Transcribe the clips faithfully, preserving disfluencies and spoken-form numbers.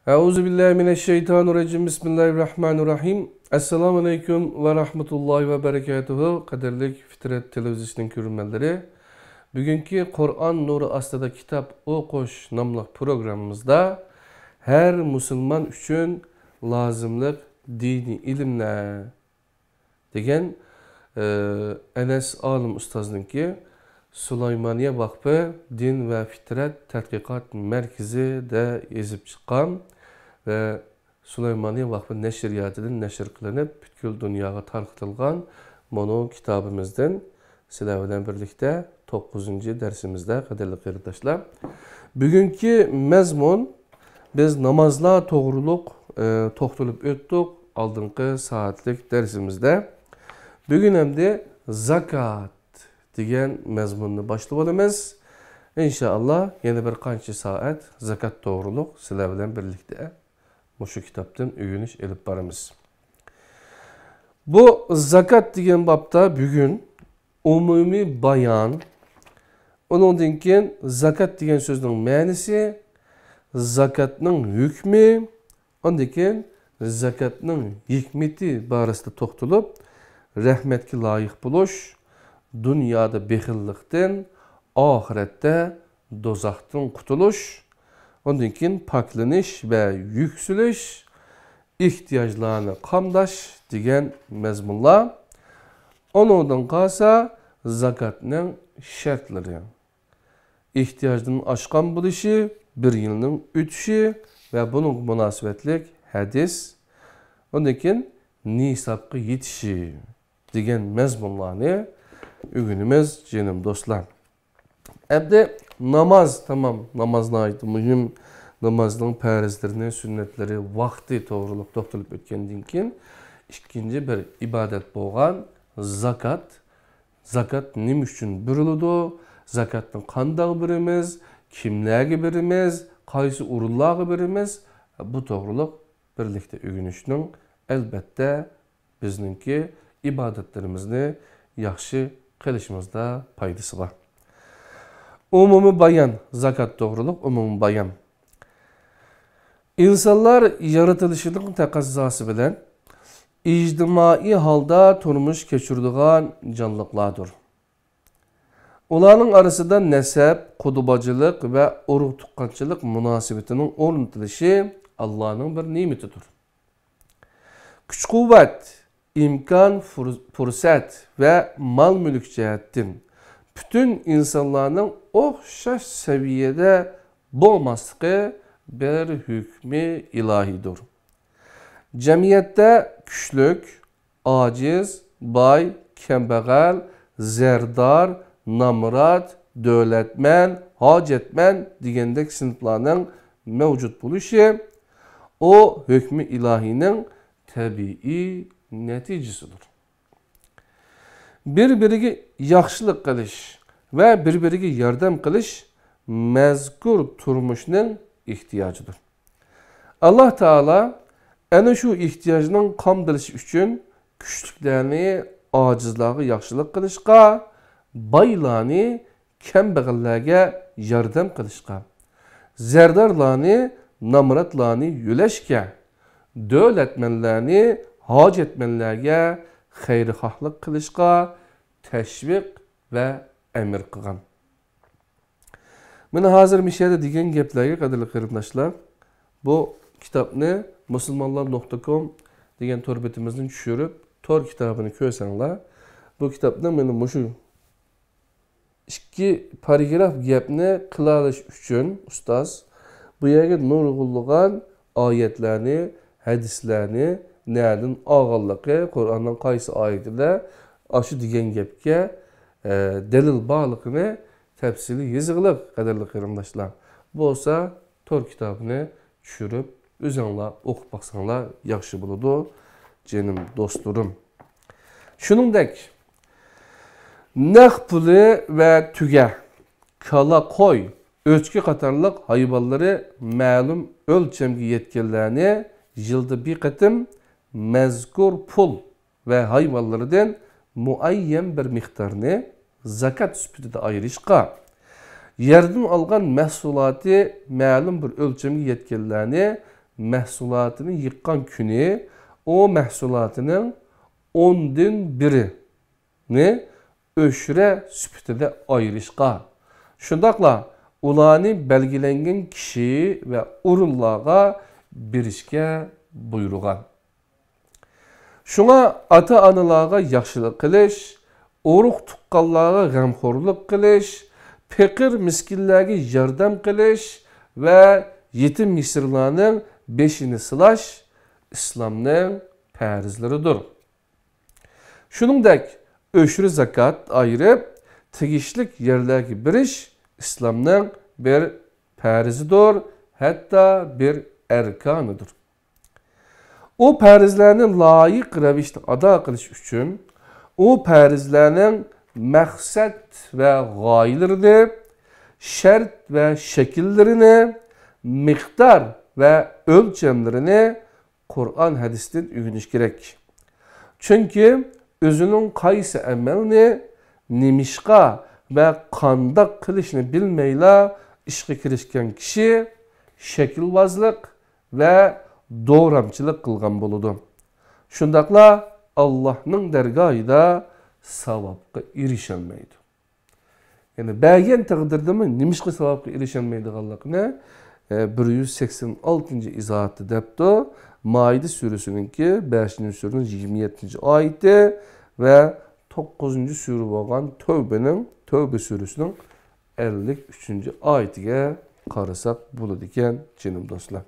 أعوذ بالله من الشيطان الرجيم. بسم الله الرحمن الرحيم. ئەسسالامۇ ئەلەيكۇم ۋە رەھمەتۇللاھى ۋە بەرىكاتۇھۇ. قەدىرلىك فىترەت تېلېۋىزىيىسىنىڭ كۆرۈرمەنلىرى، بۈگۈنكى قۇرئان نۇرى ئاستىدا كىتاب ئوقۇش ناملىق پروگراممىمىزدا ھەر مۇسۇلمان ئۈچۈن لازىملىق دىنىي ئىلىملەر دېگەن، ئە، ئەنەس ئالىم ئۇستازنىڭكى سۇلايمانىيە ۋەقپى دىن ۋە فىترەت تەتقىقات مەركىزىدە يېزىپ چىققان ۋە سۇلايمانىيە ۋەقپى نەشرىياتىدىن نەشر قىلىنىپ، پۈتكۈل دۇنياغا تارقىتىلغان مۇنۇ كىتابىمىزدىن سىلەر بىلەن بىرلىكتە توققۇزىنچى دەرسىمىزدە، قەدىرلىك قېرىنداشلار. بۈگۈنكى مەزمۇن، بىز نامازلار توغرۇلۇق، ئە، توختىلىپ ئۆتتۇق ئالدىنقى سائەتلىك دەرسىمىزدە. بۈگۈن ئەمدى زاكات دېگەن مەزمۇننى باشلىۋالىمىز. ئىنشائاللا، يەنە بىر قانچە سائەت زاكات توغرۇلۇق سىلەر بىلەن بىرلىكتە مۇشۇ كىتابتىن ئۆگىنىش ئېلىپ بارىمىز. بۇ زاكات دېگەن بابتا بۈگۈن ئومۇمىي بايان، ئۇنىڭدىن كېيىن زاكات دېگەن سۆزنىڭ مەنىسى، زاكاتنىڭ ھۆكمى، ئاندىن كېيىن زاكاتنىڭ ھېكمىتى بارىسىدا توختىلىپ، رەھمەتكە لايىق بولۇش، دۇنيادا بېخىللىقتىن، ئاخىرەتتە دوزاختىن قۇتۇلۇش، ئاندىن كېيىن پاكلىنىش ۋە يۈكسىلىش، ئېھتىياجلارنى قامداش دېگەن مەزمۇنلار. ئۇنىڭدىن قالسا زاكاتنىڭ شەرتلىرى، ئېھتىياجدىن ئاشقان بولۇشى، بىر يىلنىڭ ئۆتۈشى ۋە بۇنىڭغا مۇناسىۋەتلىك ھەدىس، ئۇندىن كېيىن نىسابقا يېتىشى دېگەن مەزمۇنلارنى ئۆگىنىمىز، جېنىم دوستلار. ئەمدى ناماز، تامام، ناماز ناھايىتى مۇھىم. نامازنىڭ پەرزلىرىنى، سۈننەتلىرى، ۋاقتى توغرۇلۇق توختىلىپ ئۆتكەندىن كېيىن، ئىككىنچى بىر ئىبادەت بولغان زاكات. زاكات نېمە ئۈچۈن بېرىلىدۇ؟ زاكاتنى قانداق بېرىمىز؟ كىملەرگە بېرىمىز؟ قايسى ئورۇنلارغا بېرىمىز؟ بۇ توغرۇلۇق بىرلىكتە ئۆگىنىشنىڭ، ئەلبەتتە، بىزنىڭكى ئىبادەتلىرىمىزنى ياخشى قىلىشىمىزدا پايدىسى بار. ئومۇمىي بايان، زاكات توغرۇلۇق ئومۇمىي بايان. ئىنسانلار يارىتىلىشىنىڭ تەقەززاسى بىلەن ئىجتىمائىي ھالدا تۇرمۇش كەچۈرىدىغان جانلىقلاردۇر. ئۇلارنىڭ ئارىسىدا نەسەب، قۇدا-باجىلىق ۋە ئۇرۇق-تۇغقانچىلىق مۇناسىۋىتىنىڭ ئورنىتىلىشى ئاللانىڭ بىر نېمىتىدۇر. كۈچ-قۇۋۋەت، ئىمكان، فۇر-، پۇرسەت ۋە مال-مۈلۈك جەھەتتىن پۈتۈن ئىنسانلارنىڭ ئوخشاش سەۋىيەدە بولماسلىقى بىر ھۆكمى ئىلاھىدۇر. جەمئىيەتتە كۈچلۈك، ئاجىز، باي، كەمبەغەل، زەردار، نامرات، دۆلەتمەن، ھاجەتمەن دېگەندەك سىنىپلارنىڭ مەۋجۇت بولۇشى، ئۇ ھۆكمى ئىلاھىنىڭ تەبىئىي نەتىجىسىدۇر. بىر-بىرىگە ياخشىلىق قىلىش ۋە بىر-بىرىگە ياردەم قىلىش مەزكۇر تۇرمۇشنىڭ ئېھتىياجىدۇر. ئاللا تائالا ئەنە شۇ ئېھتىياجنىڭ قامدىلىشى ئۈچۈن كۈچلۈكلەرنى ئاجىزلارغا ياخشىلىق قىلىشقا، بايلارنى كەمبەغەللەرگە ياردەم قىلىشقا، زەردارلارنى نامراتلارنى يۆلەشكە، دۆلەتمەنلەرنى ھاجەتمەنلەرگە خەيرخاھلىق قىلىشقا تەشۋىق ۋە ئەمىر قىلغان. مانا ھازىر مۇشۇ يەردە دېگەن گەپلەرگە، قەدىرلىك قېرىنداشلار، بۇ كىتابنى مۇسۇلمانلار نۇقتا كوم دېگەن تور بېتىمىزدىن چۈشۈرۈپ، تور كىتابىنى كۆرسەڭلار، بۇ كىتابنىڭ مانا مۇشۇ ئىككى پاراگراف گەپنى قىلالىش ئۈچۈن ئۇستاز بۇ يەرگە نۇرغۇنلىغان ئايەتلەرنى، ھەدىسلەرنى نەدىن ئالغانلىقى، قۇرئاننىڭ قايسى ئايىتىدە ئاشۇ دېگەن گەپكە، ئە، دەلىل بارلىقىنى تەپسىلىي يېزىقلىق، قەدىرلىك قېرىنداشلار. بولسا تور كىتابىنى چۈشۈرۈپ، ئۆزۈڭلار ئوقۇپ باقساڭلار ياخشى بولىدۇ، جېنىم دوستلىرىم. شۇنىڭدەك، نەق پۇلى ۋە تۆگە، كالا، قوي، ئۆچكە قاتارلىق ھايۋانلىرى مەلۇم ئۆلچەمگە يەتكەنلەرنى يىلدا بىر قېتىم مەزكۇر پۇل ۋە ھايۋانلىرىدىن مۇئەييەن بىر مىقدارنى زاكات سۈپىتىدە ئايرىشقا، يەردىن ئالغان مەھسۇلاتى مەلۇم بىر ئۆلچەمگە يەتكەنلەرنى مەھسۇلاتىنى يىغقان كۈنى ئۇ مەھسۇلاتىنىڭ ئوندىن بىرىنى ئۆشرە سۈپىتىدە ئايرىشقا، شۇنداقلا ئۇلارنى بەلگىلەنگەن كىشى ۋە ئورۇنلارغا بېرىشكە بۇيرۇغان. شۇڭا ئاتا-ئانىلارغا ياخشىلىق قىلىش، ئۇرۇق-تۇغقانلارغا غەمخورلۇق قىلىش، پېقىر-مىسكىنلەرگە ياردەم قىلىش ۋە يېتىم-يېسىرلارنىڭ بېشىنى سىلاش ئىسلامنىڭ پەرزلىرىدۇر. شۇنىڭدەك، ئۆشرە زاكات ئايرىپ، تېگىشلىك يەرلەرگە بېرىش ئىسلامنىڭ بىر پەرزىدۇر، ھەتتا بىر ئەركانىدۇر. ئۇ پەرزلەرنى لايىق رەۋىشتە ئادا قىلىش ئۈچۈن، ئۇ پەرزلەرنىڭ مەقسەت ۋە غايىلىرىنى، شەرت ۋە شەكىللىرىنى، مىقدار ۋە ئۆلچەملىرىنى قۇرئان ھەدىستىن ئۆگىنىش كېرەك. چۈنكى ئۆزىنىڭ قايسى ئەمەلنى، نېمىشقا ۋە قانداق قىلىشنى بىلمەيلا ئىشقا كىرىشكەن كىشى شەكىلۋازلىق ۋە دورامچىلىق قىلغان بولىدۇ. شۇنداقلا ئاللاھنىڭ دەرگاھىدا ساۋابقا ئېرىشەلمەيدۇ. يەنى بەرگەن تەقدىردىمۇ نېمىشقا ساۋابقا ئېرىشەلمەيدىغانلىقىنى، ئە، بىر يۈز سەكسەن ئالتىنچى ئىزاھاتتا دەپتۇ. مائىدە سۈرىسىنىڭكى بەشىنچى سۈرىنىڭ يىگىرمە يەتتىنچى ئايىتى ۋە توققۇزىنچى سۈرە بولغان تەۋبىنىڭ، تەۋبە سۈرىسىنىڭ ئەللىك ئۈچىنچى ئايىتىگە قارىساق بولىدىكەن، جېنىم دوستلار.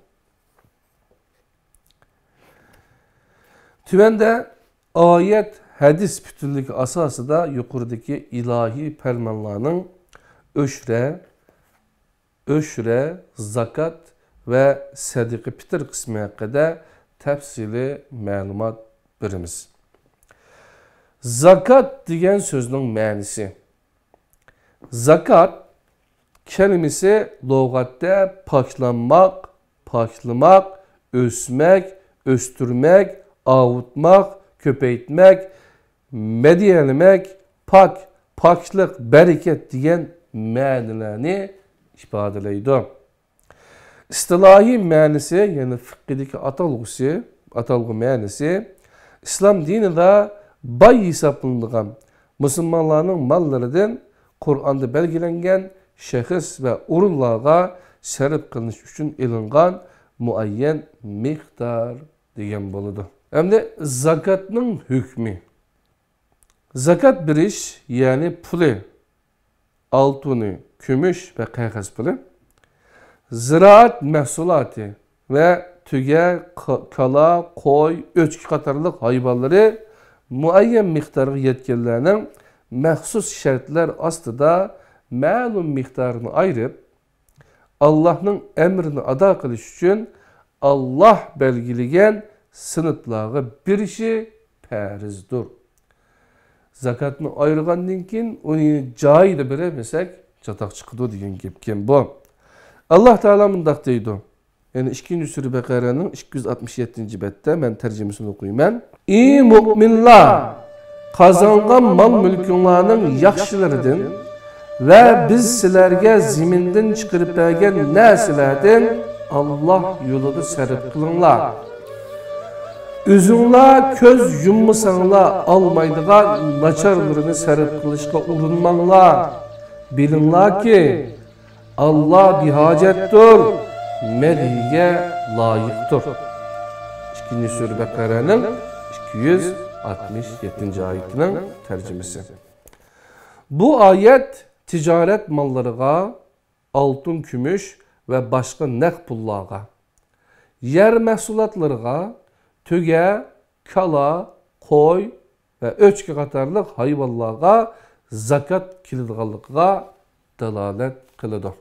تۆۋەندە ئايەت، ھەدىس پۈتۈنلۈكى ئاساسىدا يۇقىرىدىكى ئىلاھىي پەرمانلارنىڭ ئۆشرە، ئۆشرە، زاكات ۋە سەدىقە پىتىر قىسمى ھەققىدە تەپسىلىي مەلۇمات بېرىمىز. زاكات دېگەن سۆزنىڭ مەنىسى. زاكات كەلىمىسى لۇغەتتە پاكلانماق، پاكلىماق، ئۆسمەك، ئۆستۈرمەك، ئاۋۇتماق، كۆپەيتمەك، مەدھىيەلىمەك، پاك، پاكلىق، بەرىكەت دېگەن مەنىلەرنى ئىپادىلەيدۇ. ئىستىلاھىي مەنىسى، يەنى فىقھىدىكى ئاتالغۇسى، ئاتالغۇ مەنىسى، ئىسلام دىنىدا باي ھېسابلىنىدىغان مۇسۇلمانلارنىڭ ماللىرىدىن قۇرئاندا بەلگىلەنگەن شەخس ۋە ئورۇنلارغا سەرپ قىلىنىش ئۈچۈن ئېلىنغان مۇئەييەن مىقدار دېگەن بولىدۇ. ئەمدى زاكاتنىڭ ھۆكمى. زاكات بېرىش، يەنى پۇلى، ئالتۇنى، كۈمۈش ۋە قەغەز پۇلى، زىرائەت مەھسۇلاتى ۋە تۆگە، ق-، كالا، قوي، ئۆچكە قاتارلىق ھايۋانلىرى مۇئەييەن مىقدارغا يەتكەنلەرنىڭ مەخسۇس شەرتلەر ئاستىدا مەلۇم مىقدارنى ئايرىپ، ئاللاھنىڭ ئەمرىنى ئادا قىلىش ئۈچۈن ئاللاھ بەلگىلىگەن سىنىپلارغا بېرىشى پەرزدۇر. زاكاتنى ئايرىغاندىن كېيىن ئۇنى جايىدا بېرەلمىسەك، چاتاق چىقىدۇ دېگەن گەپكەن بۇ. ئاللاھ تائالا مۇنداق دەيدۇ، يەنى ئىككىنچى سۈرە بەقەرەنىڭ ئىككى يۈز ئاتمىش يەتتىنچى بەتتە، مەن تەرجىمىسىنى ئوقۇيمەن. ئى مۆمىنلار! قازانغان مال-مۈلكۈڭلارنىڭ ياخشىلىرىدىن ۋە بىز سىلەرگە زېمىندىن چىقىرىپ بەرگەن نەرسىلەردىن ئاللاھ يولىدا سەرپ قىلىڭلار. ئۆزۈڭلار كۆز يۇممىساڭلار ئالمايدىغان ناچارلىرىنى سەرپ قىلىشقا ئۇرۇنماڭلار. بىلىڭلاركى، ئاللاھ بىھاجەتتۇر، مەدھىيىگە لايىقتۇر. ئىككىنچى سۈرە بەقەرەنىڭ ئىككى يۈز ئاتمىش يەتتىنچى ئايىتىنىڭ تەرجىمىسى. بۇ ئايەت تىجارەت ماللىرىغا، ئالتۇن، كۈمۈش ۋە باشقا نەق پۇللارغا، يەر مەھسۇلاتلىرىغا، تۆگە، كالا، قوي، ۋە ئۆچكە قاتارلىق ھايۋانلارغا زاكات كېلىدىغانلىقىغا دالالەت قىلىدۇ.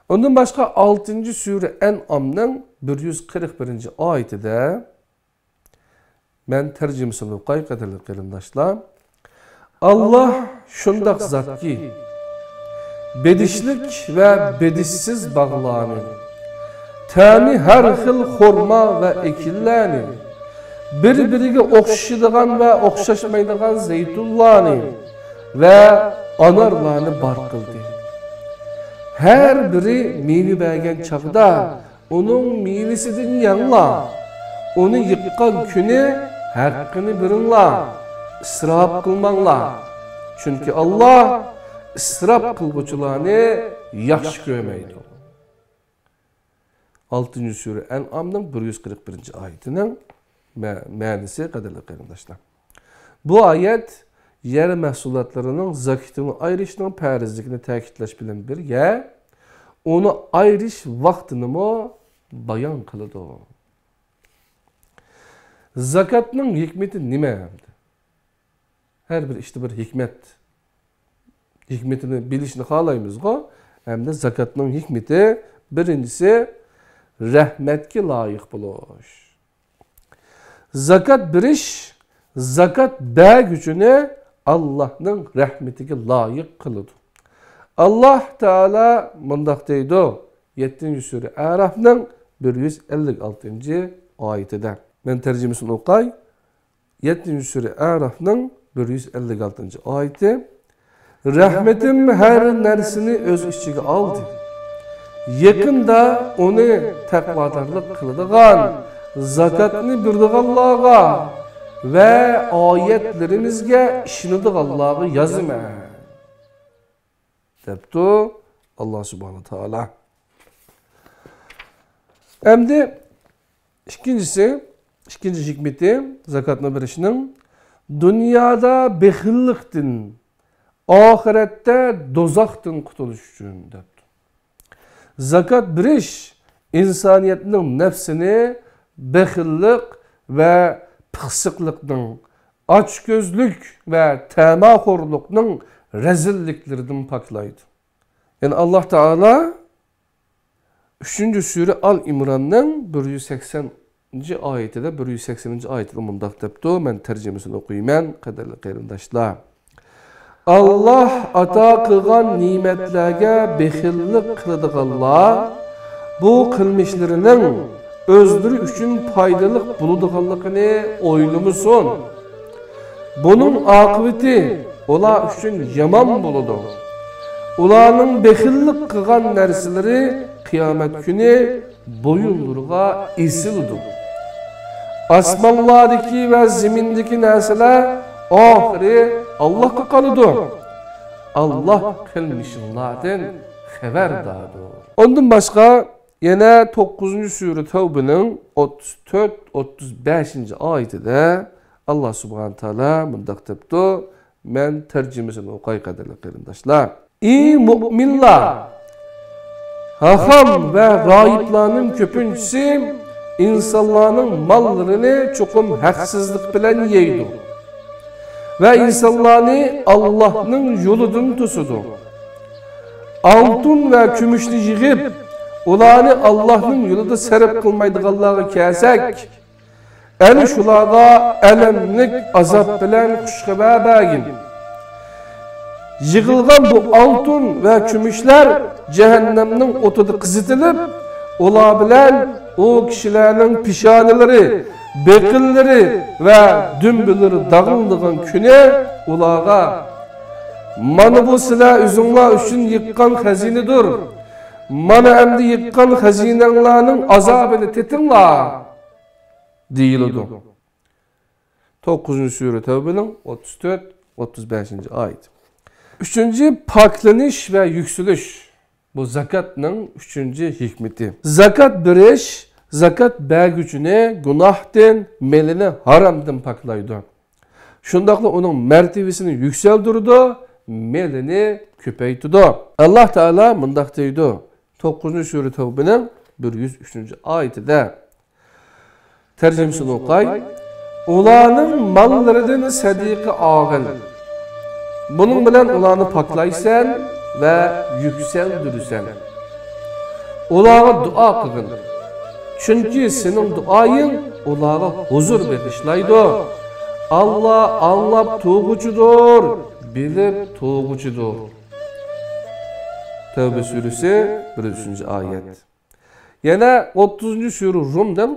ئۇندىن باشقا، ئالتىنچى سۈرە ئەنئامنىڭ بىر يۈز قىرىق بىرىنچى ئايىتىدە، مەن تەرجىمىسىنى ئوقۇي، قەدىرلىك قېرىنداشلار. ئاللاھ شۇنداق زاتكى، بېدىشلىك ۋە بېدىشسىز باغلارنى، تەمى ھەر خىل خورما ۋە ئېكىنلەرنى، بىر-بىرىگە ئوخشىشىدىغان ۋە ئوخشاشمايدىغان زەيتۇنلارنى ۋە ئانارلارنى بار قىلدى. ھەر بىرى مېۋە بەرگەن چاغدا ئۇنىڭ مېۋىسىدىن يەڭلار. ئۇنى يىغقان كۈنى ھەققىنى بېرىڭلار. ئىسراپ قىلماڭلار. چۈنكى ئاللاھ ئىسراپ قىلغۇچىلارنى ياخشى كۆرمەيدۇ. ئالتىنچى سۈرە ئەنئامنىڭ بىر يۈز قىرىق بىرىنچى ئايىتىنىڭ مە-، مەنىسى، قەدىرلىك قېرىنداشلار. بۇ ئايەت يەر مەھسۇلاتلىرىنىڭ زاكىتىنى ئايرىشنىڭ پەرزلىكىنى تەكىتلەش بىلەن بىرگە، ئۇنى ئايرىش ۋاقتىنىمۇ بايان قىلىدۇ. زاكاتنىڭ ھېكمىتى نېمە؟ ھەر بىر ئىشتا بىر ھېكمەت، ھېكمىتىنى بىلىشنى خالايمىزغۇ. ھەمدە زاكاتنىڭ ھېكمىتى، بىرىنچىسى، رەھمەتكە لايىق بولۇش. زاكات بېرىش زاكات بەرگۈچىنى ئاللاھنىڭ رەھمىتىگە لايىق قىلىدۇ. ئاللاھ تائالا مۇنداق دەيدۇ، يەتتىنچى سۈرە ئەرافنىڭ بىر يۈز ئەللىك ئالتىنچى ئايىتىدە. مەن تەرجىمىسىنى ئوقاي. يەتتىنچى سۈرە ئەرافنىڭ بىر يۈز ئەللىك ئالتىنچى ئايىتى. رەھمىتىم ھەر نەرسىنى ئۆز ئىچىگە ئالدى. يېقىندا ئۇنى تەقۋادارلىق قىلىدىغان، زاكاتنى بېرىدىغانلارغا ۋە ئايەتلىرىمىزگە ئىشىنىدىغانلارغا يازىمەن، دەپتۇ ئاللاھ سۇبھانەھۇ ۋە تائالا. ئەمدى ئىككىنچىسى، ئىككىنچى ھېكمىتى زاكاتنى بېرىشنىڭ، دۇنيادا بېخىللىقتىن، ئاخىرەتتە دوزاختىن قۇتۇلۇش ئۈچۈن، دەپتۇ. زاكات بېرىش ئىنسانىيەتنىڭ نەپسىنى بېخىللىق ۋە پىخسىقلىقنىڭ، ئاچكۆزلۈك ۋە تەماخورلۇقنىڭ رەزىللىكلىرىدىن پاكلايدۇ. يەنى ئاللاھ تائالا ئۈچىنچى سۈرە ئال ئىمراننىڭ بىر يۈز سەكسەنىنچى ئايىتىدە، بىر يۈز سەكسەنىنچى ئايىتىدە مۇنداق دەپتۇ، مەن تەرجىمىسىنى ئوقۇيمەن، قەدىرلىك قېرىنداشلار. ئاللاھ ئاتا قىلغان نېمەتلەرگە بېخىللىق قىلىدىغانلار بۇ قىلمىشلىرىنىڭ ئۆزلىرى ئۈچۈن پايدىلىق بولىدىغانلىقىنى ئويلىمىسۇن. بۇنىڭ ئاقىۋىتى ئۇلار ئۈچۈن يامان بولىدۇ. ئۇلارنىڭ بېخىللىق قىلغان نەرسىلىرى قىيامەت كۈنى بويۇنلىرىغا ئېسىلىدۇ. ئاسمانلاردىكى ۋە زېمىندىكى نەرسىلەر ئاخىرى ئاللاھقا قالىدۇ. ئاللاھ قىلمىشىڭلاردىن خەۋەرداردۇر. ئۇندىن باشقا، يەنە توققۇزىنچى سۈرە تەۋبىنىڭ ئوتتۇز تۆت، ئوتتۇز بەشىنچى ئايىتىدە ئاللاھ سۇبھانەھۇ تائالا مۇنداق دەپتۇ، مەن تەرجىمىسىنى ئوقاي، قەدىرلىك قېرىنداشلار. ئى مۇئمىنلار! ھاخام ۋە راھىبلارنىڭ كۆپىنچىسى ئىنسانلارنىڭ ماللىرىنى چوقۇم ھەقسىزلىق بىلەن يەيدۇ ۋە ئىنسانلارنى ئاللاھنىڭ يولىدىن توسىدۇ. ئالتۇن ۋە كۈمۈشنى يىغىپ، ئۇلارنى ئاللاھنىڭ يولىدا سەرپ قىلمايدىغانلارغا كەلسەك، ئەنە شۇلارغا ئەلەملىك ئازاب بىلەن خۇش خەۋەر بەرگىن. يىغىلغان بۇ ئالتۇن ۋە كۈمۈشلەر جەھەننەمنىڭ ئوتىدا قىزىتىلىپ، ئۇلار بىلەن ئۇ كىشىلەرنىڭ پېشانىلىرى، بېقىنلىرى ۋە دۈمبىلىرى داغلىنىدىغان كۈنى ئۇلارغا، مانا بۇ سىلەر ئۆزۈڭلار ئۈچۈن يىغقان خەزىنىدۇر. مانا ئەمدى يىغقان خەزىنەڭلارنىڭ ئازابىنى تېتىڭلار، دېيىلىدۇ. توققۇزىنچى سۈرە تەۋبىنىڭ ئوتتۇز تۆت، ئوتتۇز بەشىنچى ئايىتى. ئۈچىنچى، پاكلىنىش ۋە يۈكسىلىش. بۇ زاكاتنىڭ ئۈچىنچى ھېكمىتى. زاكات بېرىش زاكات بەرگۈچىنى گۇناھتىن، مېلىنى ھارامدىن پاكلايدۇ. شۇنداقلا ئۇنىڭ مەرتىۋىسىنى يۈكسەلدۈرىدۇ، مېلىنى كۆپەيتىدۇ. ئاللاھ تائالا مۇنداق دەيدۇ، توققۇزىنچى سۈرە تەۋبىنىڭ بىر يۈز ئۈچىنچى ئايىتىدە. تەرجىمىسىنى ئوقاي. ئۇلارنىڭ ماللىرىدىن سەدىقە ئالغىن. بۇنىڭ بىلەن ئۇلارنى پاكلايسەن ۋە يۈكسەلدۈرىسەن. ئۇلارغا دۇئا قىلغىن. چۈنكى سېنىڭ دۇئايىڭ ئۇلارغا ھۇزۇر بېغىشلايدۇ. ئاللاھ ئاڭلاپ تۇرغۇچىدۇر، بىلىپ تۇرغۇچىدۇر. تەۋبە سۈرىسى، بىر يۈز ئۈچىنچى ئايەت. يەنە ئوتتۇزىنچى سۈرە رۇمنىڭ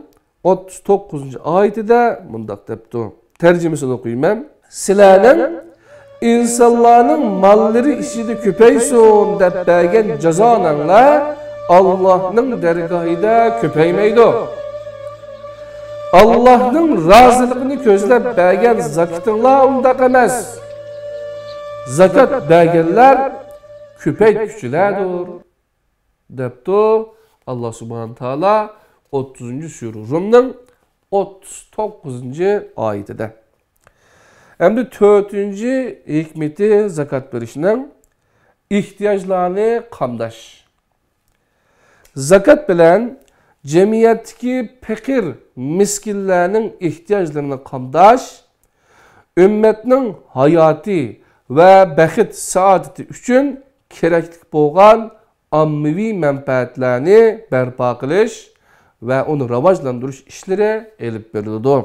ئوتتۇز توققۇزىنچى ئايىتىدە مۇنداق دەپتۇ. تەرجىمىسىنى ئوقۇيمەن. سىلەرنىڭ ئىنسانلارنىڭ ماللىرى ئىچىدە كۆپەيسۇن دەپ بەرگەن جازانىڭلار ئاللاھنىڭ دەرگاھىدا كۆپەيمەيدۇ. ئاللاھنىڭ رازىلىقىنى كۆزلەپ بەرگەن زاكىتىڭلار ئۇنداق ئەمەس. زاكات بەرگەنلەر كۆپەيتكۈچىلەردۇر، دەپتۇ ئاللا سۇبھانە تائالا ئوتتۇزىنچى سۈرە رۇمنىڭ ئوتتۇز توققۇزىنچى ئايىتىدە. ئەمدى تۆتىنچى ھېكمىتى زاكات بېرىشنىڭ، ئېھتىياجلارنى قامداش. زاكات بىلەن جەمئىيەتتىكى پېقىر، مىسكىنلەرنىڭ ئېھتىياجلىرىنى قامداش، ئۈممەتنىڭ ھاياتى ۋە بەخت-سائادىتى ئۈچۈن كېرەكلىك بولغان ئاممىۋى مەنپەئەتلەرنى بەرپا قىلىش ۋە ئۇنى راۋاجلاندۇرۇش ئىشلىرى ئېلىپ بېرىلىدۇ.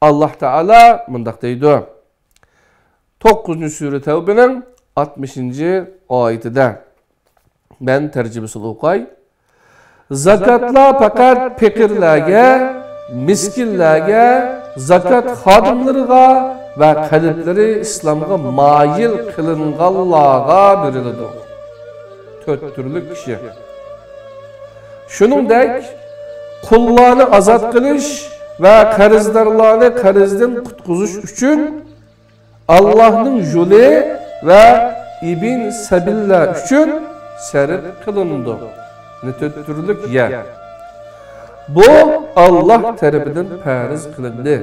ئاللا تائالا مۇنداق دەيدۇ، توققۇزىنچى سۈرە تەۋبىنىڭ ئاتمىشىنچى ئايىتىدە. مەن تەرجىمىسىنى ئوقۇي. زاكاتلار پەقەت پېقىرلارغا، مىسكىنلارغا، زاكات خادىملىرىغا ۋە قەلبلىرى ئىسلامغا مايىل قىلىنغانلارغا بېرىلىدۇ. تۆت تۈرلۈك كىشى. شۇنىڭدەك، قۇللارنى ئازاد قىلىش ۋە قەرزدارلارنى قەرزدىن قۇتقۇزۇش ئۈچۈن ئاللاھنىڭ يولى ۋە ئىبن سەبىللەر ئۈچۈن سەرپ قىلىنىدۇ. يەنى تۆت تۈرلۈك يەر. بۇ ئاللاھ تەرىپىدىن پەرز قىلىندى.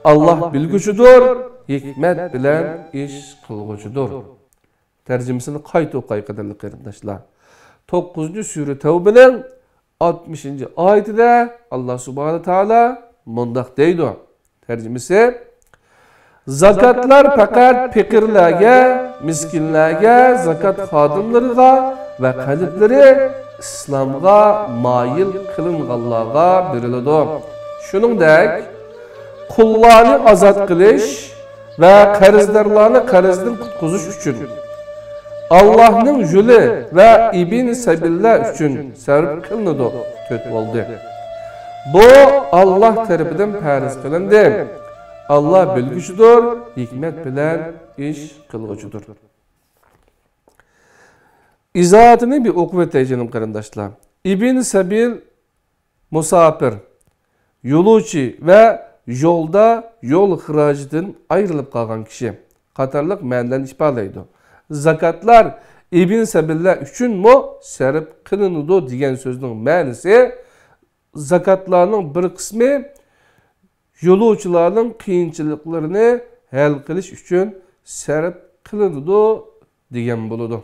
ئاللاھ بىلگۈچىدۇر، ھېكمەت بىلەن ئىش قىلغۇچىدۇر. تەرجىمىسىنى قايتا ئوقۇي، قەدىرلىك قېرىنداشلار. توققۇزىنچى سۈرە تەۋبىنىڭ ئاتمىشىنچى ئايىتىدە ئاللاھ سۇبھانە تائالا مۇنداق دەيدۇ. تەرجىمىسى، زاكاتلار پەقەت پېقىرلارغا، مىسكىنلەرگە، زاكات خادىملىرىغا ۋە قەلبلىرى ئىسلامغا مايىل قىلىنغانلارغا بېرىلىدۇ. شۇنىڭدەك، قۇللارنى ئازاد قىلىش ۋە قەرزدارلارنى قەرزدىن قۇتقۇزۇش ئۈچۈن، ئاللاھنىڭ يولى ۋە ئىبن سەبىللەر ئۈچۈن سەرپ قىلىنىدۇ. تۆت بولدى. بۇ ئاللاھ تەرىپىدىن پەرز قىلىندى. ئاللاھ بىلگۈچىدۇر، ھېكمەت بىلەن ئىش قىلغۇچىدۇر. ئىزاھاتىنى بىر ئوقۇپ ئۆتەي، جېنىم قېرىنداشلار. ئىبن سەبىل، مۇساپىر، يولۇچى ۋە يولدا يول خىراجىتىدىن ئايرىلىپ قالغان كىشى قاتارلىق مەنىلەرنى ئىپادىلەيدۇ. زاكاتلار ئىبن سەبىللەر ئۈچۈنمۇ سەرپ قىلىنىدۇ دېگەن سۆزنىڭ مەنىسى، زاكاتلارنىڭ بىر قىسمى يولۇچىلارنىڭ قىيىنچىلىقلىرىنى ھەل قىلىش ئۈچۈن سەرپ قىلىنىدۇ دېگەن بولىدۇ.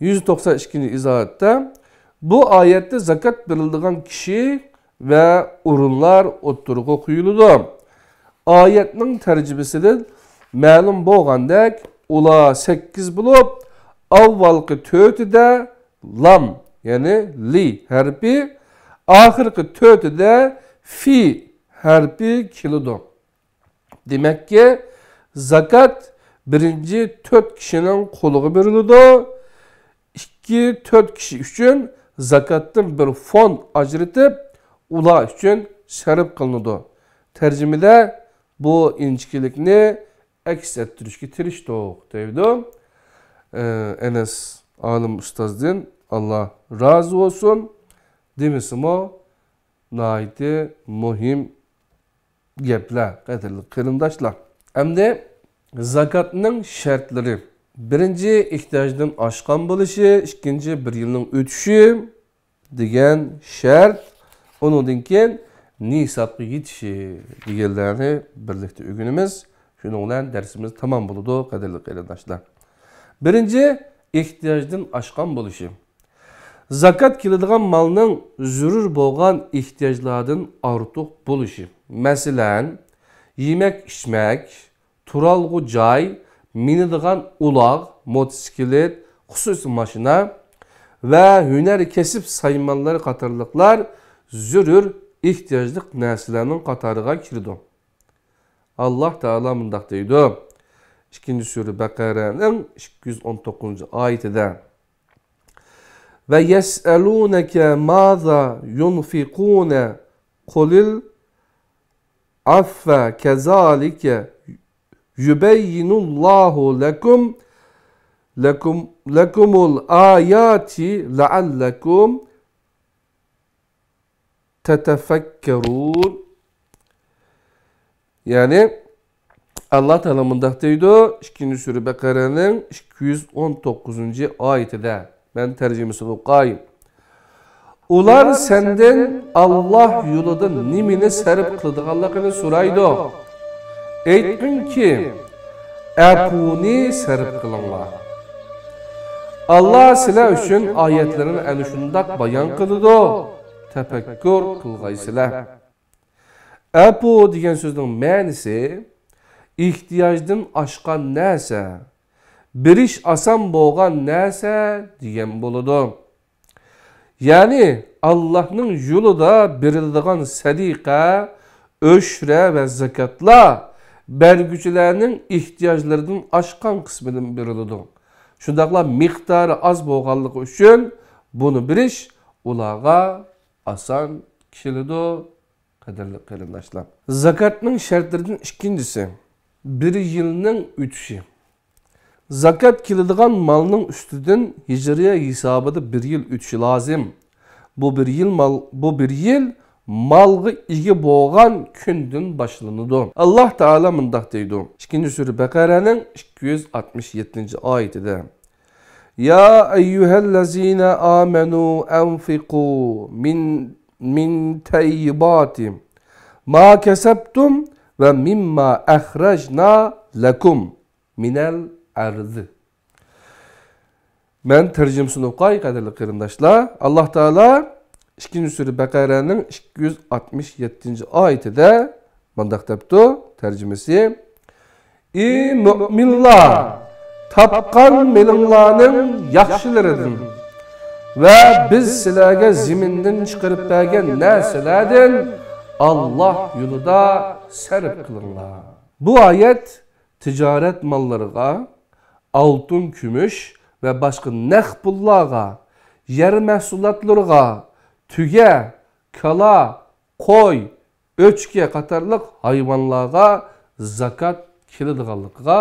يۈز توقسان ئىككىنچى ئىزاھاتتا بۇ ئايەتتە زاكات بېرىلىدىغان كىشى ۋە ئورۇنلار ئوتتۇرىغا قويۇلىدۇ. ئايەتنىڭ تەرجىمىسىدىن مەلۇم بولغاندەك، ئۇلار سەككىز بولۇپ، ئاۋۋالقى تۆتىدە لام، يەنى لى ھەرپى، ئاخىرقى تۆتىدە فى ھەرپى كېلىدۇ. دېمەككى، زاكات بىرىنچى تۆت كىشىنىڭ قولىغا بېرىلىدۇ. ئىككى، تۆت كىشى ئۈچۈن زاكاتتىن بىر فوند ئاجرىتىپ، ئۇلار ئۈچۈن سەرپ قىلىنىدۇ. تەرجىمىدە بۇ ئىنچىكىلىكنى ئەكس ئەتتۈرۈشكە تىرىشتۇق، دەيدۇ. ئەنەس ئالىم ئۇستازدىن، ئاللا رازى بولسۇن، دېمىسىمۇ، ناھايىتى مۇھىم گەپلەر، قەدىرلىك قېرىنداشلار. ئەمدى زاكاتنىڭ شەرتلىرى. بىرىنچى، ئېھتىياجدىن ئاشقان بولۇشى، ئىككىنچى، بىر يىلنىڭ ئۆتۈشى دېگەن شەرت، ئۇنىڭدىن كېيىن نىسابقا يېتىشى دېگەنلەرنى بىرلىكتە ئۆگىنىمىز. شۇنىڭ بىلەن دەرسىمىز تامام بولىدۇ، قەدىرلىك قېرىنداشلار. بىرىنچى، ئېھتىياجدىن ئاشقان بولۇشى. زاكات كېلىدىغان مالنىڭ زۆرۈر بولغان ئېھتىياجلاردىن ئارتۇق بولۇشى. مەسىلەن، يېمەك-ئىچمەك، تۇرالغۇ جاي، مىنىدىغان ئۇلاغ، موتوسىكلىت، خۇسۇسىي ماشىنا ۋە ھۈنەر كەسىپ سايمانلىرى قاتارلىقلار زۆرۈر ئېھتىياجلىق نەرسىلەرنىڭ قاتارىغا كىرىدۇ. ئاللا تائالا مۇنداق دەيدۇ، ئىككىنچى سۈرە بەقەرەنىڭ ئىككى يۈز ئون توققۇزىنچى ئايىتىدە، ۋە يەسئەلۇنەكە مازا يۇنفىقۇنە قۇلىل ئەفۋە كەزالىكە يۇبەييىنۇللاھۇ لەكۇم لكم، لكم الآيات لعلكم تتفكرون. يەنى، ئاللا تائالا مۇنداق دەيدۇ، ئىككىنچى سۈرە بەقەرەنىڭ ئىككى يۈز ئون توققۇزىنچى ئايىتىدە. مەن تەرجىمىسىنى ئوقۇي. ئۇلار سەندىن ئاللا يولىدا نېمىنى سەرپ قىلىدىغانلىقىنى سورايدۇ. ئېيتقىنكى، ئەپۇنى سەرپ قىلىڭلار. ئاللا سىلەر ئۈچۈن ئايەتلىرىنى ئەنە شۇنداق بايان قىلىدۇ، تەپەككۇر قىلغايسىلەر. ئەپۇ دېگەن سۆزنىڭ مەنىسى ئېھتىياجدىن ئاشقان نەرسە، بېرىش ئاسان بولغان نەرسە دېگەن بولىدۇ. يەنى ئاللاھنىڭ يولىدا بېرىلىدىغان سەدىقە، ئۆشرە ۋە زاكاتلار بەرگۈچىلەرنىڭ ئېھتىياجلىرىدىن ئاشقان قىسمىدىن بېرىلىدۇ. شۇنداقلا مىقدارى ئاز بولغانلىقى ئۈچۈن بۇنى بېرىش ئۇلارغا ئاسان كېلىدۇ. قەدىرلىك قېرىنداشلار، زاكاتنىڭ شەرتلىرىدىن ئىككىنچىسى، بىر يىلنىڭ ئۆتۈشى. زاكات كېلىدىغان مالنىڭ ئۈستىدىن ھىجرىيە ھېسابىدا بىر يىل ئۆتۈشى لازىم. بۇ بىر يىل مال، بۇ بىر يىل مالغا ئىگە بولغان كۈندىن باشلىنىدۇ. ئاللا تائالا مۇنداق دەيدۇ، ئىككىنچى سۈرە بەقەرەنىڭ ئىككى يۈز ئاتمىش يەتتىنچى ئايىتىدە، يا أيها الذين آمنوا أنفقوا من، من طيبات ما كسبتم ومما أخرجنا لكم من الأرض. مەن تەرجىمىسىنى ئوقۇي، قەدىرلىك قېرىنداشلار. ئاللا تائالا ئىككىنچى سۈرە بەقەرەنىڭ ئىككى يۈز ئاتمىش يەتتىنچى ئايىتىدە مۇنداق دەپتۇ، تەرجىمىسى، ئى مۆمىنلار، تاپقان مېلىڭلارنىڭ ياخشىلىرىدىن ۋە بىز سىلەرگە زېمىندىن چىقىرىپ بەرگەن نەرسىلەردىن ئاللا يولىدا سەرپ قىلىڭلار. بۇ ئايەت تىجارەت ماللىرىغا، ئالتۇن، كۈمۈش ۋە باشقا نەق پۇللارغا، يەر مەھسۇلاتلىرىغا، تۆگە، كالا، قوي، ئۆچكە قاتارلىق ھايۋانلارغا زاكات كېلىدىغانلىقىغا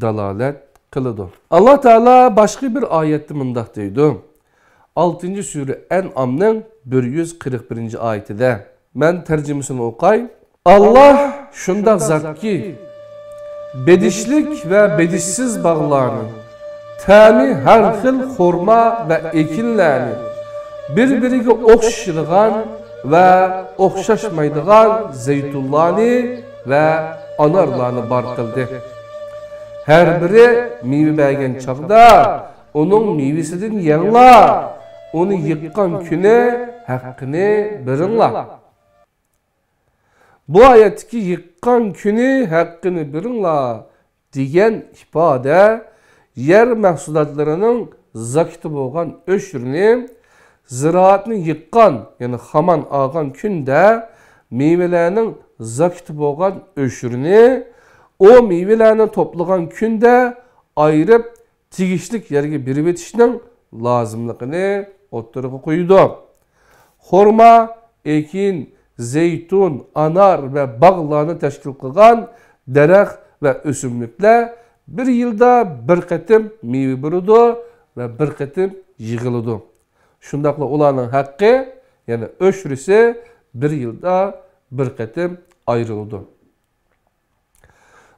دالالەت قىلىدۇ. ئاللا تائالا باشقا بىر ئايەتتە مۇنداق دەيدۇ، ئالتىنچى سۈرە ئەنئامنىڭ بىر يۈز قىرىق بىرىنچى ئايىتىدە. مەن تەرجىمىسىنى ئوقۇي. ئاللا شۇنداق زاتكى، بېدىشلىك ۋە بېدىشسىز باغلارنى، تەمى ھەر خىل خورما ۋە ئېكىنلەرنى، بىر-بىرىگە ئوخشىشىدىغان ۋە ئوخشاشمايدىغان زەيتۇنلارنى ۋە ئانارلارنى بار قىلدى. ھەر بىرى مېۋە بەرگەن چاغدا ئۇنىڭ مېۋىسىدىن يەڭلار، ئۇنى يىغقان كۈنى ھەققىنى بېرىڭلار. بۇ ئايەتتىكى يىغقان كۈنى ھەققىنى بېرىڭلار دېگەن ئىپادە يەر مەھسۇلاتلىرىنىڭ زاكىتى بولغان ئۆشرىنى، زىرائەتنى يىغقان، يەنى خامان ئالغان كۈندە مېۋىلەرنىڭ زاكىتى بولغان ئۆشرىنى، ئۇ مېۋىلەرنى توپلىغان كۈندە ئايرىپ تېگىشلىك يەرگە بېرىۋېتىشنىڭ لازىملىقىنى ئوتتۇرىغا قويىدۇ. خورما، ئېكىن، زەيتۇن، ئانار ۋە باغلارنى تەشكىل قىلغان دەرەخ ۋە ئۆسۈملۈكلەر بىر يىلدا بىر قېتىم مېۋە بېرىدۇ ۋە بىر قېتىم يىغىلىدۇ. شۇنداقلا ئۇلارنىڭ ھەققى، يەنى ئۆشرىسى بىر يىلدا بىر قېتىم ئايرىلىدۇ.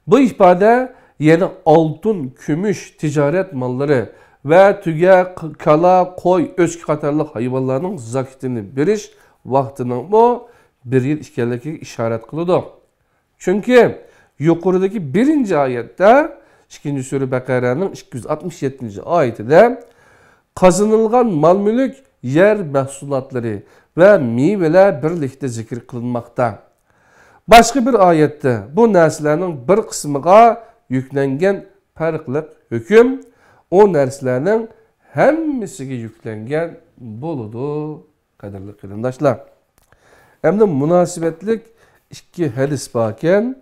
بۇ ئىپادە يەنە ئالتۇن، كۈمۈش، تىجارەت ماللىرى ۋە تۆگە، ق-، كالا، قوي، ئۆچكە قاتارلىق ھايۋانلارنىڭ زاكىتىنى بېرىش ۋاقتىنىڭمۇ بىر يىل ئىكەنلىكىگە ئىشارەت قىلىدۇ. چۈنكى يۇقىرىدىكى بىرىنچى ئايەتتە، ئىككىنچى سۈرە بەقەرەنىڭ ئىككى يۈز ئاتمىش يەتتىنچى ئايىتىدە، قازىنىلغان مال-مۈلۈك، يەر مەھسۇلاتلىرى ۋە مېۋىلەر بىرلىكتە زىكىر قىلىنماقتا. باشقا بىر ئايەتتە بۇ نەرسىلەرنىڭ بىر قىسمىغا يۈكلەنگەن پەرقلىق ھۆكۈم ئۇ نەرسىلەرنىڭ ھەممىسىگە يۈكلەنگەن بولىدۇ، قەدىرلىك قېرىنداشلار. ئەمدى مۇناسىۋەتلىك ئىككى ھەدىس باركەن.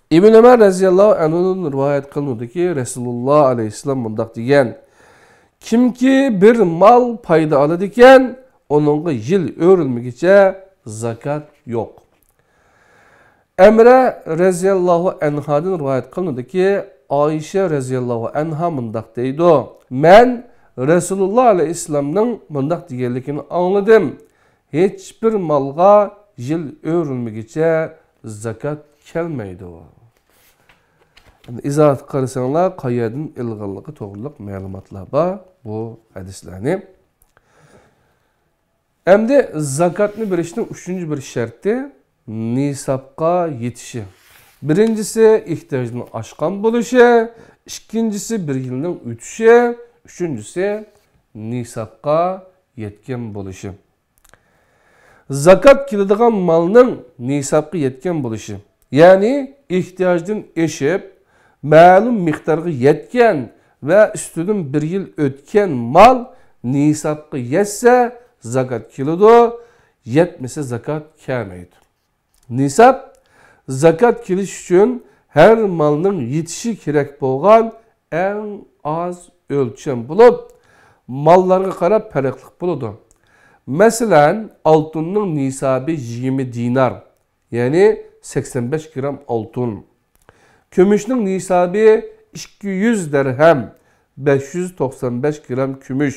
ئىبن ئۆمەر رەزىياللاھۇ ئەنھۇدىن رىۋايەت قىلىنىدۇكى، رەسۇلۇللاھ ئەلەيھىسسالام مۇنداق دېگەن، كىمكى بىر مال پايدا ئالىدىكەن، ئۇنىڭغا يىل ئۆرۈلمىگىچە زاكات يوق. ئەمرە رەزىياللاھۇ ئەنھادىن رىۋايەت قىلىنىدۇكى، ئائىشە رەزىياللاھۇ ئەنھا مۇنداق دەيدۇ، مەن رەسۇلۇللا ئەلەيھىسسالامنىڭ مۇنداق دېگەنلىكىنى ئاڭلىدىم، ھېچبىر مالغا يىل ئۆرۈلمىگىچە زاكات كەلمەيدۇ. ئەمدى ئىزاھاتقا قارىساڭلار، قەيەردىن ئېلىنغانلىقى توغرىلىق مەلۇماتلار بار بۇ ھەدىسلەرنى. ئەمدى زاكاتنى بېرىشنىڭ ئۈچىنچى بىر شەرتى نىسابقا يېتىشى. بىرىنچىسى ئېھتىياجدىن ئاشقان بولۇشى، ئىككىنچىسى بىر يىلنىڭ ئۆتۈشى، ئۈچىنچىسى نىسابقا يەتكەن بولۇشى. زاكات كېلىدىغان مالنىڭ نىسابقا يەتكەن بولۇشى، يەنى ئېھتىياجدىن ئېشىپ، مەلۇم مىقدارغا يەتكەن ۋە ئۈستىدىن بىر يىل ئۆتكەن مال نىسابقا يەتسە، زاكات كېلىدۇ، يەتمىسە، زاكات كەلمەيدۇ. نىساب زاكات كېلىش ئۈچۈن ھەر مالنىڭ يېتىشى كېرەك بولغان ئەڭ ئاز ئۆلچەم بولۇپ، ماللارغا قاراپ پەرقلىق بولىدۇ. مەسىلەن، ئالتۇننىڭ نىسابى يىگىرمە دىنار، يەنى سەكسەن بەش گرام ئالتۇن. كۈمۈشنىڭ نىسابى ئىككى يۈز دىرھەم، بەش يۈز توقسان بەش گرام كۈمۈش.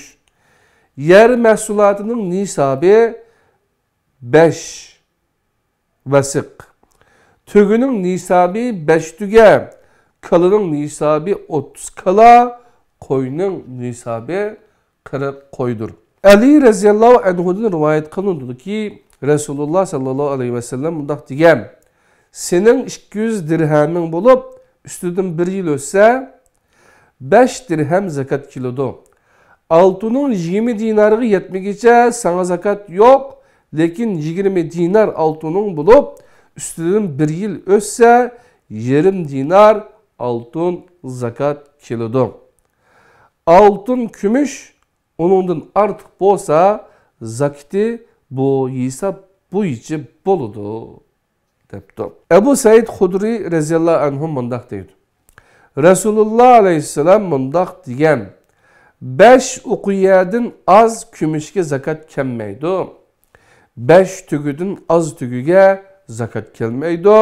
يەر مەھسۇلاتىنىڭ نىسابى بەش ۋەسىق. تۆگىنىڭ نىسابى بەش تۆگە، كالىنىڭ نىسابى ئوتتۇز كالا، قوينىڭ نىسابى قىرىق قويدۇر. ئەلى رەزىياللاھۇ ئەنھۇدىن رىۋايەت قىلىنىدۇكى، رەسۇلۇللا ساللاللاھۇ ئەلەيھى ۋەسەللەم مۇنداق دېگەن، سېنىڭ ئىككى يۈز دىرھەمىڭ بولۇپ، ئۈستىدىن بىر يىل ئۆتسە، بەش دىرھەم زاكات كېلىدۇ. ئالتۇنۇڭ يىگىرمە دىنارغا يەتمىگىچە ساڭا زاكات يوق، لېكىن يىگىرمە دىنار ئالتۇنۇڭ بولۇپ، ئۈستىدىن بىر يىل ئۆتسە، يېرىم دىنار ئالتۇن زاكات كېلىدۇ. ئالتۇن، كۈمۈش ئۇنىڭدىن ئارتۇق بولسا، زاكىتى بۇ ھېساب بويىچە بولىدۇ، دەپتۇ. ئەبۇ سەئىد خۇدرى رەزىياللاھۇ ئەنھۇ مۇنداق دەيدۇ، رەسۇلۇللا ئەلەيھىسسالام مۇنداق دېگەن، بەش ئۇقىيەدىن ئاز كۈمۈشكە زاكات كەلمەيدۇ، بەش تۆگىدىن ئاز تۆگىگە زاكات كەلمەيدۇ،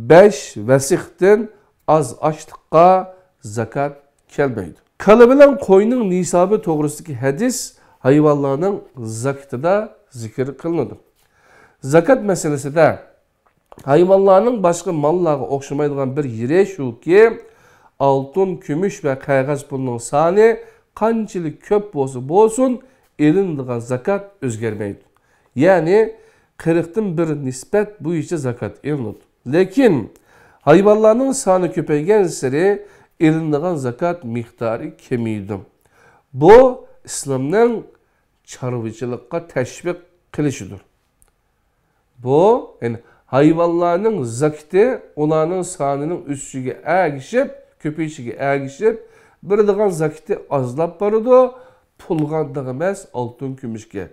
بەش ۋەسىقتىن ئاز ئاشلىققا زاكات كەلمەيدۇ. كالا بىلەن قوينىڭ نىسابى توغرىسىدىكى ھەدىس ھايۋانلارنىڭ زاكىتىدا زىكىر قىلىنىدۇ. زاكات مەسىلىسىدە ھايۋانلارنىڭ باشقا ماللارغا ئوخشىمايدىغان بىر يېرى شۇكى، ئالتۇن، كۈمۈش ۋە قەغەز پۇلنىڭ سانى قانچىلىك كۆپ بولسا بولسۇن، ئېلىنىدىغان زاكات ئۆزگەرمەيدۇ. يەنى قىرىقتىن بىر نىسبەت بويىچە زاكات ئېلىنىدۇ. لېكىن ھايۋانلارنىڭ سانى كۆپەيگەنسېرى ئېلىنىدىغان زاكات مىقدارى كېمىيىدۇ. بۇ ئىسلامنىڭ چارۋىچىلىققا تەشۋىق قىلىشىدۇر. بۇ، يەنى ھايۋانلارنىڭ زاكىتى ئۇلارنىڭ سانىنىڭ ئۆسۈشىگە ئەگىشىپ، كۆپىيىشىگە ئەگىشىپ، بېرىدىغان زاكىتى ئازلاپ بارىدۇ، پۇلغا ئانداق ئەمەس، ئالتۇن، كۈمۈشكە.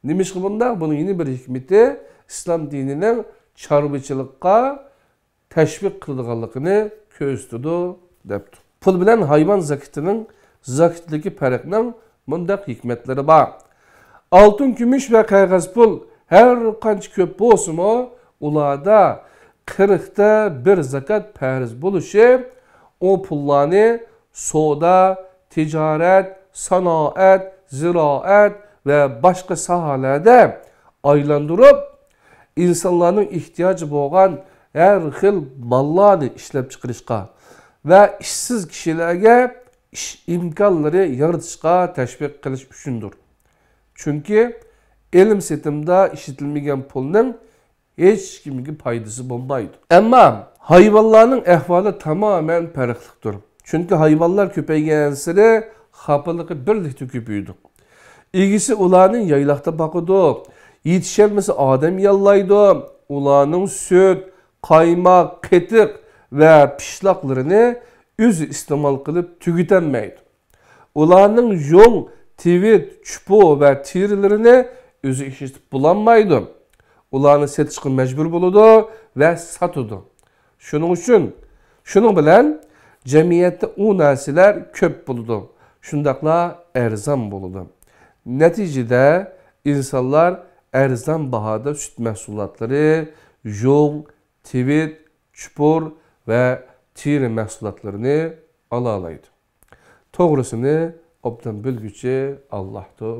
نېمىشقا بۇنداق؟ بۇنىڭ يەنە بىر ھېكمىتى، ئىسلام دىنىنىڭ چارۋىچىلىققا تەشۋىق قىلىدىغانلىقىنى كۆرسىتىدۇ، دەپتۇ. پۇل بىلەن ھايۋان زاكىتىنىڭ زاكىتىدىكى پەرقنىڭ مۇنداق ھېكمەتلىرى بار. ئالتۇن، كۈمۈش ۋە قەغەز پۇل ھەر قانچە كۆپ بولسىمۇ، ئۇلاردا قىرىقتا بىر زاكات پەرز بولۇشى ئۇ پۇللارنى سودا، تىجارەت، سانائەت، زىرائەت ۋە باشقا ساھەلەردە ئايلاندۇرۇپ، ئىنسانلارنىڭ ئېھتىياجى بولغان ھەر خىل ماللارنى ئىشلەپچىقىرىشقا ۋە ئىشسىز كىشىلەرگە ئىش ئىمكانلىرى يارىتىشقا تەشۋىق قىلىش ئۈچۈندۇر. چۈنكى ئېلىم-سېتىمدا ئىشلىتىلمىگەن پۇلنىڭ ھېچكىمگە پايدىسى بولمايدۇ. ئەمما ھايۋانلارنىڭ ئەھۋالى تامامەن پەرقلىقتۇر. چۈنكى ھايۋانلار كۆپەيگەنسېرى خاپىلىقى بىرلىكتە كۆپىيىدۇ. ئىگىسى ئۇلارنى يايلاقتا باقىدۇ. يېتىشەلمىسە ئادەم ياللايدۇ. ئۇلارنىڭ سۈت، قايماق، قېتىق ۋە پىشلاقلىرىنى ئۆزى ئىستېمال قىلىپ تۈگىتەلمەيدۇ. ئۇلارنىڭ يۇڭ، تىۋىت، چۈپۈ ۋە تېرىلىرىنى ئۆزى ئىشلىتىپ بولالمايدۇ. ئۇلارنى سېتىشقا مەجبۇر بولىدۇ ۋە ساتىدۇ. شۇنىڭ ئۈچۈن، شۇنىڭ بىلەن جەمئىيەتتە ئۇ نەرسىلەر كۆپ بولىدۇ، شۇنداقلا ئەرزان بولىدۇ. نەتىجىدە، ئىنسانلار ئەرزان باھادا سۈت مەھسۇلاتلىرى، يۇڭ، تىۋىت، چۈپۈر ۋە تېرە مەھسۇلاتلىرىنى ئالالايدۇ. توغرىسىنى ئوبدان بىلگۈچى ئاللاھتۇر،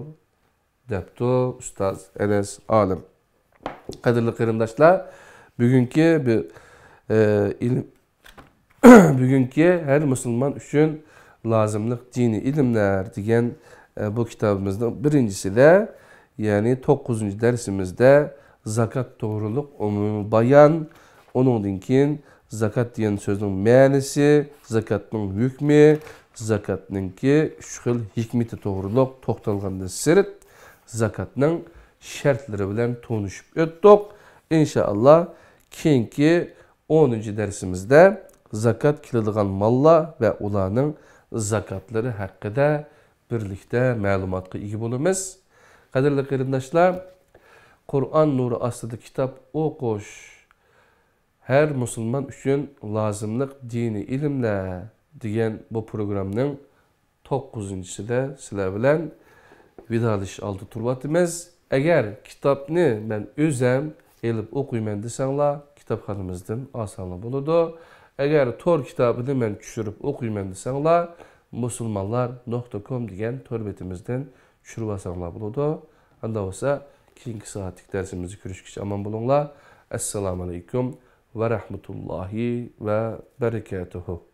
دەپتۇ ئۇستاز ئەنەس ئالىم. قەدىرلىك قېرىنداشلار، بۈگۈنكى بىر، ئە، ئىلىم، بۈگۈنكى ھەر مۇسۇلمان ئۈچۈن لازىملىق دىنىي ئىلىملەر دېگەن، ئە، بۇ كىتابىمىزنىڭ بىرىنچىسىدە، يەنى توققۇزىنچى دەرسىمىزدە زاكات توغرۇلۇق ئومۇمىي بايان، ئۇنىڭدىن كېيىن زاكات دېگەن سۆزنىڭ مەنىسى، زاكاتنىڭ ھۆكمى، زاكاتنىڭكى ئۈچ خىل ھېكمىتى توغرۇلۇق توختالغاندىن سىرت، زاكاتنىڭ شەرتلىرى بىلەن تونۇشۇپ ئۆتتۇق. ئىنشائاللا، كېيىنكى ئونىنچى دەرسىمىزدە زاكات كېلىدىغان ماللار ۋە ئۇلارنىڭ زاكاتلىرى ھەققىدە بىرلىكتە مەلۇماتقا ئىگە بولىمىز. قەدىرلىك قېرىنداشلار، قۇرئان نۇرى ئاستىدا كىتاب ئوقۇش، ھەر مۇسۇلمان ئۈچۈن لازىملىق دىنىي ئىلىملەر دېگەن بۇ پروگراممىنىڭ توققۇزىنچىسىدە سىلەر بىلەن ۋىدالىشىش ئالدىدا تۇرۇۋاتىمىز. ئەگەر كىتابنى مەن ئۆزەم ئېلىپ ئوقۇيمەن دېسەڭلار، كىتابخانىمىزدىن ئالساڭلار بولىدۇ. ئەگەر تور كىتابىنى مەن چۈشۈرۈپ ئوقۇيمەن دېسەڭلار، مۇسۇلمانلار نۇقتا كوم دېگەن تور بېتىمىزدىن چۈشۈرۈۋالساڭلار بولىدۇ. ئاندا بولسا، كېيىنكى سائەتلىك دەرسىمىزدە كۆرۈشكىچە ئامان بولۇڭلار. ئەسسالامۇ ئەلەيكۇم ۋە رەھمەتۇللاھى ۋە بەرىكاتۇھۇ.